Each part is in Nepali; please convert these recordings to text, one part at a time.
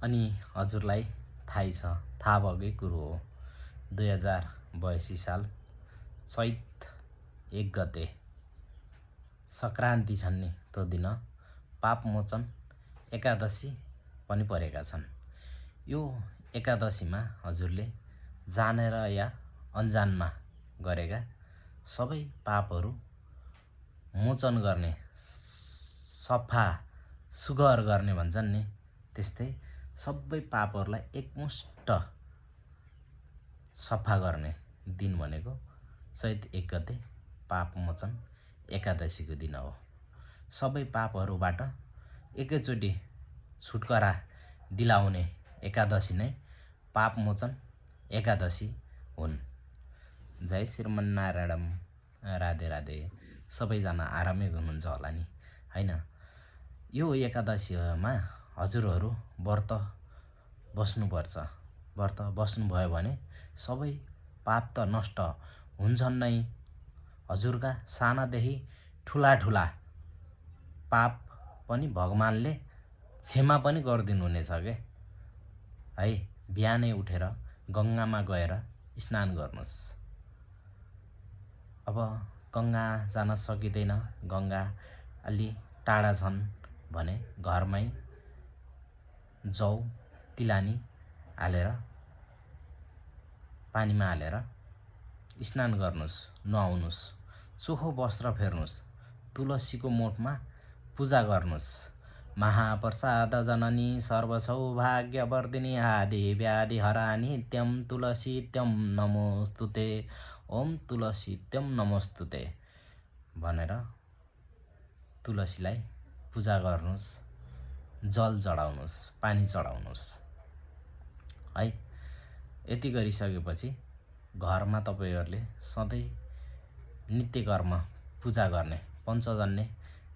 अनि हजुरलाई थाहा भएकै कुरो हो 2082 साल चैत 1 गते संक्रान्ति छन् नि त्यो दिन पापमोचन एकादशी पनि परेका छन्। यो एकादशीमा हजुरले जानेर या अनजानमा गरेका सबै पापहरू मोचन गर्ने सफा सुगर गर्ने भन्छन् नि त्यस्तै सबै पापहरूलाई एकमुष्ट सफा गर्ने दिन भनेको चैत 1 गते पापमोचन एकादशीको दिन हो। सबै पापहरूबाट एकैचोटि छुटकारा दिलाउने एकादशी नै पापमोचन एकादशी हुन्। जय श्रीमन्नारायण। राधे राधे। सबैजना आरामै हुनुहुन्छ होला नि हैन। यो एकादशीमा हजुरहरू व्रत बस्नुपर्छ। व्रत बस्नुभयो भने सबै पाप त नष्ट हुन्छन् नै। हजुरका सानादेखि ठुला पाप पनि भगवानले क्षमा पनि गरिदिनुहुनेछ के है। बिहानै उठेर गङ्गामा गएर स्नान गर्नुहोस्। अब गङ्गा जान सकिँदैन, गङ्गा अलि टाढा छन् भने घरमै जौ तिलानी हालेर पानीमा हालेर स्नान गर्नुहोस्, नुहाउनुहोस्, चोखो वस्त्र फेर्नुहोस्, तुलसीको मोठमा पूजा गर्नुहोस्। महाप्रसाद जननी सर्वसौभाग्यवर्धिनी आदि व्याधि हरानी नित्यं तुलसीत्यं नमोस्तुते। ओम तुलसीत्यं नमोस्तुते भनेर तुलसीलाई पूजा गर्नुहोस्, जल चढाउनुहोस्, पानी चढाउनुहोस् है। यति गरिसकेपछि घरमा तपाईहरूले सधैँ नित्य कर्म पूजा गर्ने पञ्चजन्य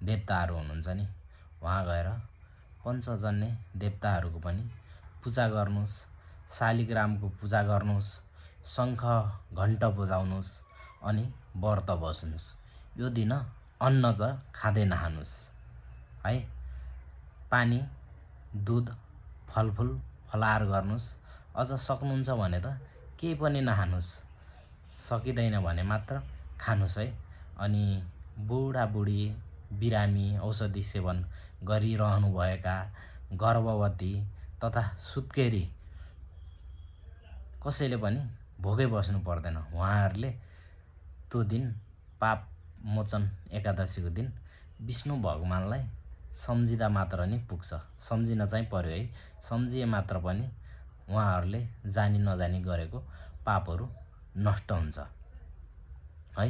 देवताहरू हुनुहुन्छ नि, वहाँ गएर पञ्चजन्य देवताहरूको पनि पूजा गर्नुहोस्, शालिग्रामको पूजा गर्नुहोस्, शङ्ख घण्ट बजाउनुहोस् अनि व्रत बस्नुहोस्। यो दिन अन्न त खाँदै नखानुहोस् है। पानी दुध फलफुल फलाहार गर्नुहोस्। अझ सक्नुहुन्छ भने त केही पनि नखानुहोस्, सकिँदैन भने मात्र खानुहोस् है। अनि बुढाबुढी बिरामी औषधि सेवन गरिरहनुभएका गर्भवती तथा सुत्केरी कसैले पनि भोकै बस्नु पर्दैन। उहाँहरूले त्यो दिन पाप मोचन एकादशीको दिन विष्णु भगवानलाई सम्झिँदा मात्र नि पुग्छ। सम्झिन चाहिँ पर्यो है। सम्झिए मात्र पनि उहाँहरूले जानी नजानी गरेको पापहरू नष्ट हुन्छ है।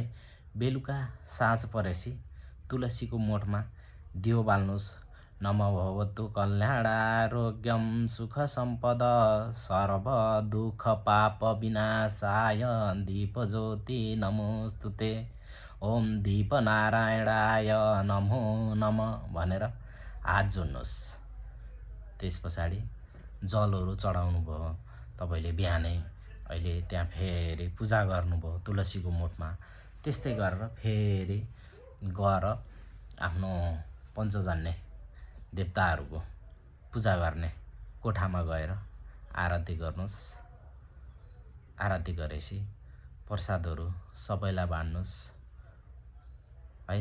बेलुका साँझ परेपछि तुलसीको मोठमा दियो बाल्नुहोस्। नमो भवतु कल्याणारोग्यं सुख सम्पद सर्व दुःख पाप विनाशाय दीप ज्योति नमोस्तुते। ओम दीप नारायणाय नमो नमः भनेर हात जोड्नुहोस्। त्यस पछाडि जलहरू चढाउनु भयो तपाईँले बिहानै, अहिले त्यहाँ फेरि पूजा गर्नुभयो तुलसीको मोठमा। त्यस्तै गरेर फेरि गएर आफ्नो पञ्चजन्य देवताहरूको पूजा गर्ने कोठामा गएर आरती गर्नुहोस्। आरती गरेपछि प्रसादहरू सबैलाई बाँड्नुहोस् है।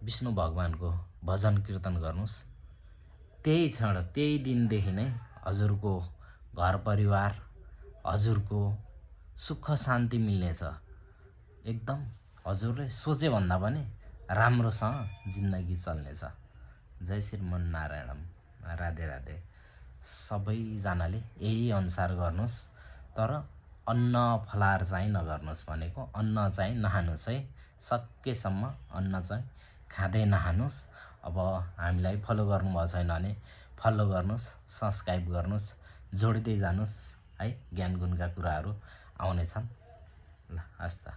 विष्णु भगवानको भजन कीर्तन गर्नुहोस्। त्यही क्षण त्यही दिनदेखि नै हजुरको घर परिवार, हजुरको सुख शान्ति मिल्नेछ। एकदम हजुरले सोचे भन्दा पनि राम्रोसँग जिन्दगी चल्नेछ। जय श्रीमन्नारायण। राधे राधे। सबैजनाले यही अनुसार गर्नुहोस्। तर अन्न फलाहार चाहिँ नगर्नुहोस् भनेको अन्न चाहिँ नखानुहोस् है। सकेसम्म अन्न चाहिँ खाँदै नखानुहोस्। अब हामीलाई फलो गर्नुभएको छैन भने फलो गर्नुहोस्, सब्सक्राइब गर्नुहोस्, जोडिँदै जानुहोस् है। ज्ञान गुणका कुराहरू आउनेछन्। ल हस् त।